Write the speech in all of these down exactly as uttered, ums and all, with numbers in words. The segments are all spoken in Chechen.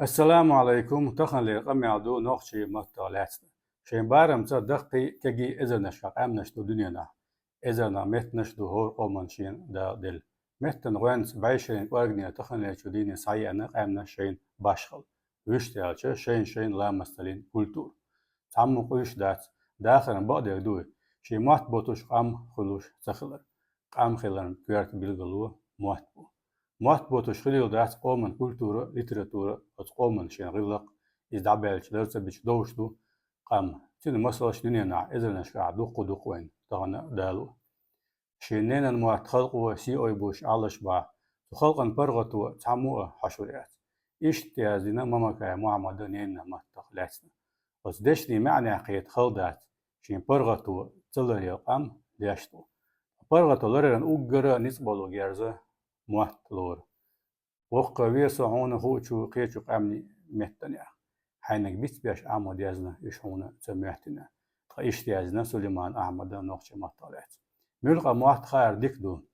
Ассаламу Ӏалайкум! Таханлера къамаьл ду нохчийн маттах лаьцна. Шайн барамца даккхий, кегий эзарнашка къаьмнаш ду дуьненахь. Эзарнаш меттанаш ду хӀора къоман шена Дала делла. Меттан гӀоьнца бӀешерийн кӀоргера таханлерчу дийне схьаеана къаьмнаш шайна башхалла. Вуьшта аьлча, шайн-шайн ламасталлин культура. Цхьаммо къуьйсуш дац, дахаран бакъдерг дуй, шен мотт боцуш къам хуьлуш ца хилар. Къам хиларан коьрта билгало мотт бу. Мотт боцуш хилийла дац къоман культура, литература, оцу къоман шен гӀиллакх, иза дӀабаьлча, лар ца бича довш ду къам. Цуьнан масалш дуьненахь эзарнашкахь дуккха-дуккха вайна тахана далу. Шен ненан мотт халкъо сий ойбуш Ӏалаш бахь, цу халкъан паргӀато цхьаммо а хьошур яц. Иштта яздина Мамакаев Мухьаммада ненан маттах лаьцна. Оцу дешнийн маьӀнех кхета хала дац, шен паргӀато ца ларъяла къам леш ду. ПаргӀато ларъяран уггара ницкъ болу герз мотт лору. Воккха ве со хьуна хуучу кхечу къаьмнийн меттанех. Хьайниг бицбеш Ӏамо дезна, уьш хьуна ца моьттина. Тхан иштта яздина Сулайман Ахьмада нохчийн маттах лаьцна. Муьлхха мотт хаар дика ду.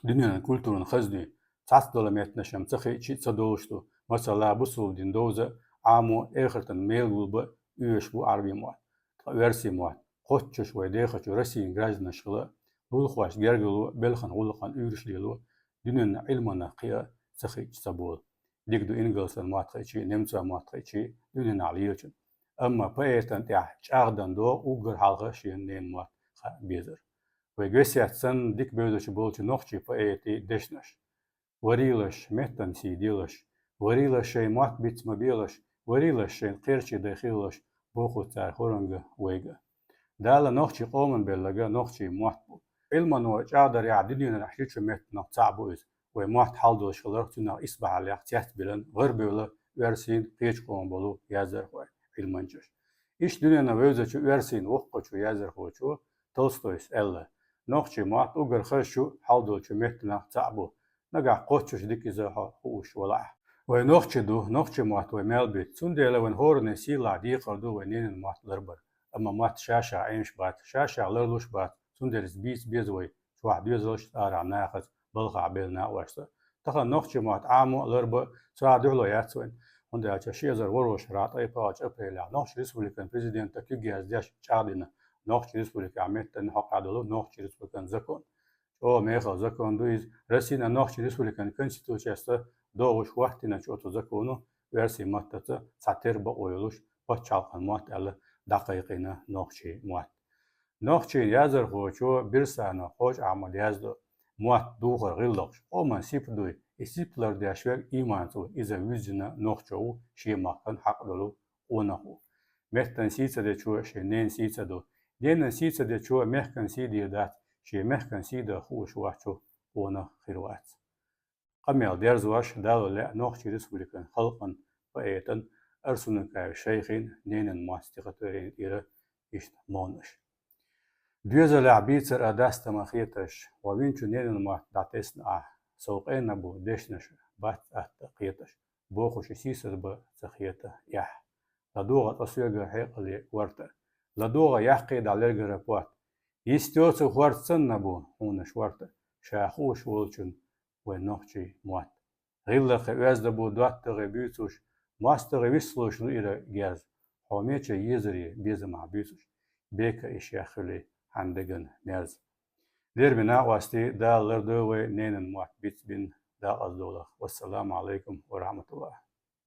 Дуьненан культуран хазна ю. Цхьацца долу меттанаш-м ца хиъча ца долуш ду. Масала, бусулба дин довза, Ӏамо, эхартан мел гулба оьшуш бу Ӏарбийн мотт. Ткъа оьрсийн мотт, кхоччуш вай дехачу Россин гражданаш хила, лулахошна гергарло, белхан гӀуллакхан уьйраш лело, дуьненан Ӏилманах кхиа ца хиъча ца болу. Дика ду ингалсан мотт хиъча, немцойн мотт хиъча, дуьненахь лелачун. Амма поэтан тӀехь чӀагӀдан догӀу уггар хьалха шен ненан мотт хаа безар. Вай гесет санна дика бевзачу болчу нохчийн поэтийн дешнаш. Варийлаш, меттан сий делаш, варийлаш шайн мотт биц ма белаш, варийлаш шайн кхерчий дай хилалаш, боху цара хӀоранга вайга. Дала нохчийн къоман белларг нохчийн мотт бу. Ӏилмано чӀагӀдарехь дуьненахь шичу меттанах цхьаъ бу иза. Вай мотт хьалдолуш хиларх, цуьнах исбахьаллех цецбилан, гӀарабевлла оьрсийн, кхечу къоман болу яздархой, Ӏилманчаш. Иштта дуьненан вевзачу оьрсийн воккхачу яздархочо Толстойс аьлла: «Нохчийн мотт уггар хазачу, хьалдолчу меттанах цхьаъ бу. Нагахь кхоччуш дика иза хьо хууш валахь». Вай нохчий ду, нохчийн мотт вай мел битта. Цундела вайн хӀоранна сийлахь декхар ду вайн ненан мотт ларбар. Амма мотт ша-ша Ӏемаш бац, ша-ша ларлуш бац, цундела иза бийца беза вай чохь доьзалшца, арахь нахаца, балхахь белла накъосташца. Тахана нохчийн мотт Ӏамо а, ларба а цхьа а дуьхьало яц вайн. ХӀунда аьлча ши эзар ворхӀалгӀачу шарахь ткъе пхийтта апрелехь Нохчийн Республикан президента куьг яздеш чӀагӀдина Нохчийн Республикехь меттан хьокъехь долу Нохчийн Республикан закон. ЧӀогӀа мехала закон ду иза. Россин Нохчийн Республикан Конституцеца догӀуш хӀоттийначу оцу законо оьрсийн маттаца цхьатерра бакъо йолуш пачхьалкхан мотт аьлла дӀакхайкхийна нохчийн мотт. Нохчийн яздархочо Бирсанов Ходжа-Ахьмада яздо: «Мотт духар гӀиллакхаш, къоман сипат дуй, и сипат лардеш верг ийманца ву, иза вуьззина нохчо ву, шен махкан хьакъ долу къонах ву. Меттан сий ца дечо шен ненан сий ца до, ненан сий ца дечо мехкан сий дийр дац, шен мехкан сий дан хууш воцчу къонах хир вац». Къамел дерзош, Дала лаьа Нохчийн Республикан халкъан поэтан Арсунакаев Шайхин «Ненан мотт» стихотворени тӀера иштта мовнаш. Доьзалехь бийцар а даста ма хеташ, хьо винчу ненан мотт дӀатесна ахь, сов къена бу дешнаш, бац атта кхеташ, бохуш и сийсаз бан ца хета эхь. ЛадогӀа ткъа соьга хьекъале ворта, ладогӀа яккхий дӀа лергара потт. Йистеоцу хӀорд санна бу хьуна шорта, ша хууш волчун вайн нохчийн мотт. ГӀиллакхе оьзда бу доттагӀий буьйцуш, мостагӀий виссалуш луира герз, хьо меча езаре безамахь буьйцуш, бека и шех хуьлий хьан деган мерз. Лермина накъостий, Дала лардойла вай ненан мотт бицбина дакъаза долах. Вассаламу Ӏалайкум ва рахьматуллахӀ.